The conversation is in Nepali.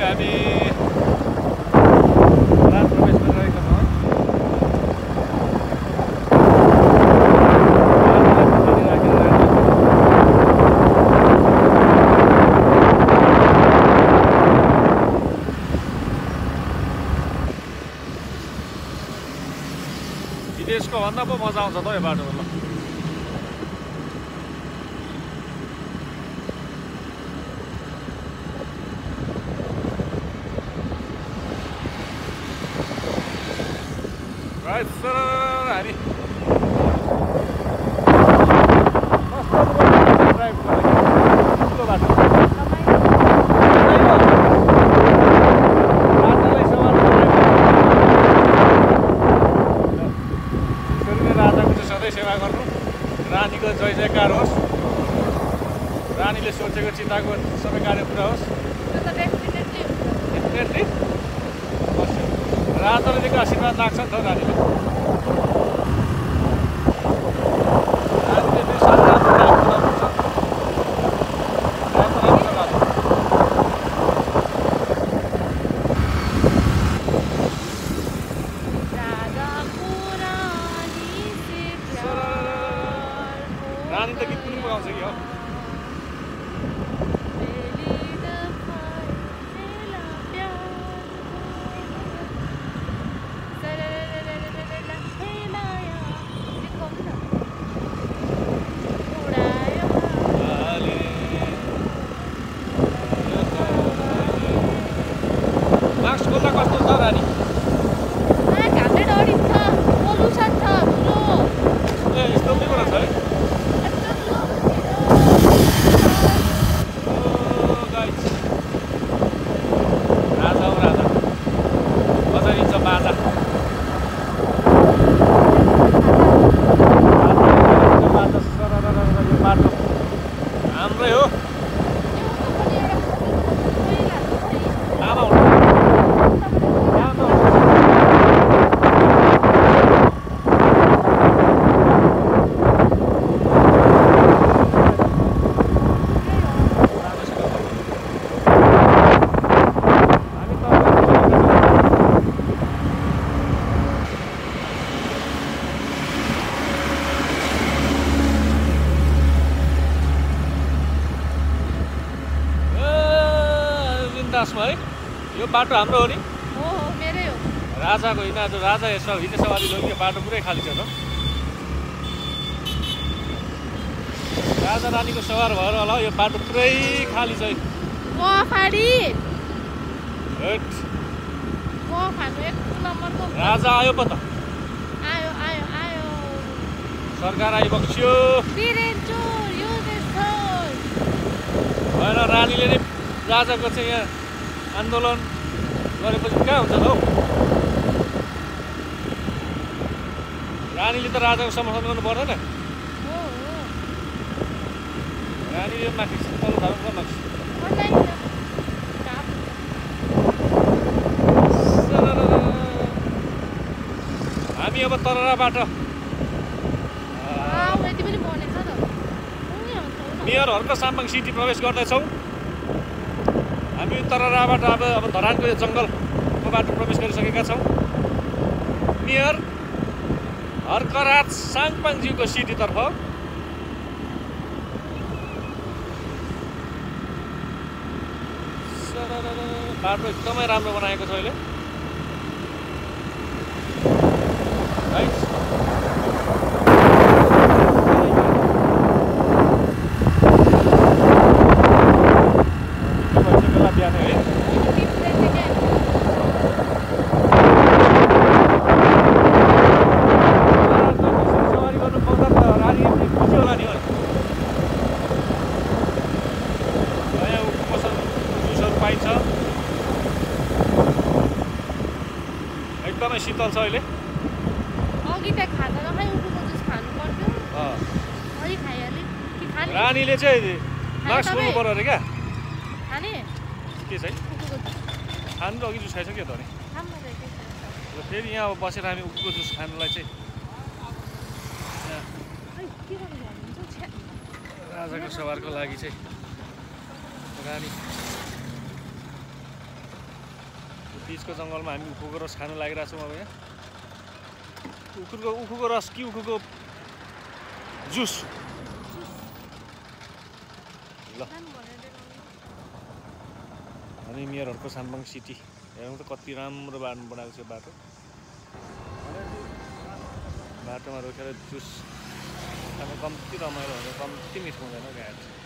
हामी रात प्रवेश गरिरहेका छौँ। विदेशको भन्दा पो मजा आउँछ त यो बाटोमा। ल राइट सर हामी सेवा गर्नु। रानीको जय जयकार होस्, रानीले सोचेको चिताको सबै कार्य पुरा होस्। राजाले आशीर्वाद लाग्छ नि त रानीले। रानी त गीत पनि गाउँछ कि हो। मास्क खोल्दा कस्तो छ रानी? यस्तो पनि कुरा छ है। राजा हो राजा, बजाइन्छ बाजा। यो बाटो हाम्रै हो। दासमा है यो बाटो हाम्रो हो नि? हो मेरै हो। राजाको होइन, आज राजा यसो हिँड्ने सवारी लग्यो, बाटो पुरै खाली छ त। राजा रानीको सवार भएर होला यो बाटो पुरै खाली छ। राजा आयो पो त। आयो आयो आयो। सरकार आइबक्स्यो। होइन रानीले नै राजाको चाहिँ यहाँ आन्दोलन गरेपछि कहाँ हुन्छ त हौ? रानीले त राजाको समर्थन गर्नु पर्दैन। रानीले माथि तल धारण गर्न लाग्छ। हामी अब तरराबाट मेयर हर्क साम्बाङ सिटी प्रवेश गर्दैछौँ। हामी तरराबाट अब धरानको यो जङ्गलको बाटो प्रवेश गरिसकेका छौँ। मेयर हर्कराज साङपाङज्यूको सिटीतर्फ। बाटो एकदमै राम्रो बनाएको छ अहिले। एकदमै शीतल छ अहिले। अघि त खाजा नखाइ उखुको जुस खानु पर्थ्यो। अलि खाइहाले कि खाने? रानीले चाहिँ मास्क खोल्नु पर्यो अरे क्या? खाने? के चाहिँ? खानु त अघि जुस खाइसक्यो त नि। फेरि यहाँ अब बसेर हामी उखुको जुस खानुलाई चाहिँ राजाको सवारको लागि चाहिँ रानी बिचको जङ्गलमा हामी उखुको रस खान लागिरहेको छौँ अब यहाँ उखुको रस कि उखुको जुस ल अनि मेयरहरूको साम्बाङ सिटी हेरौँ त कति राम्रो बनाएको छ बाटो बाटोमा रोकेर जुस खानु कम्ती रमाइलो हुन्छ कम्ती मिठो हुँदैन गाडी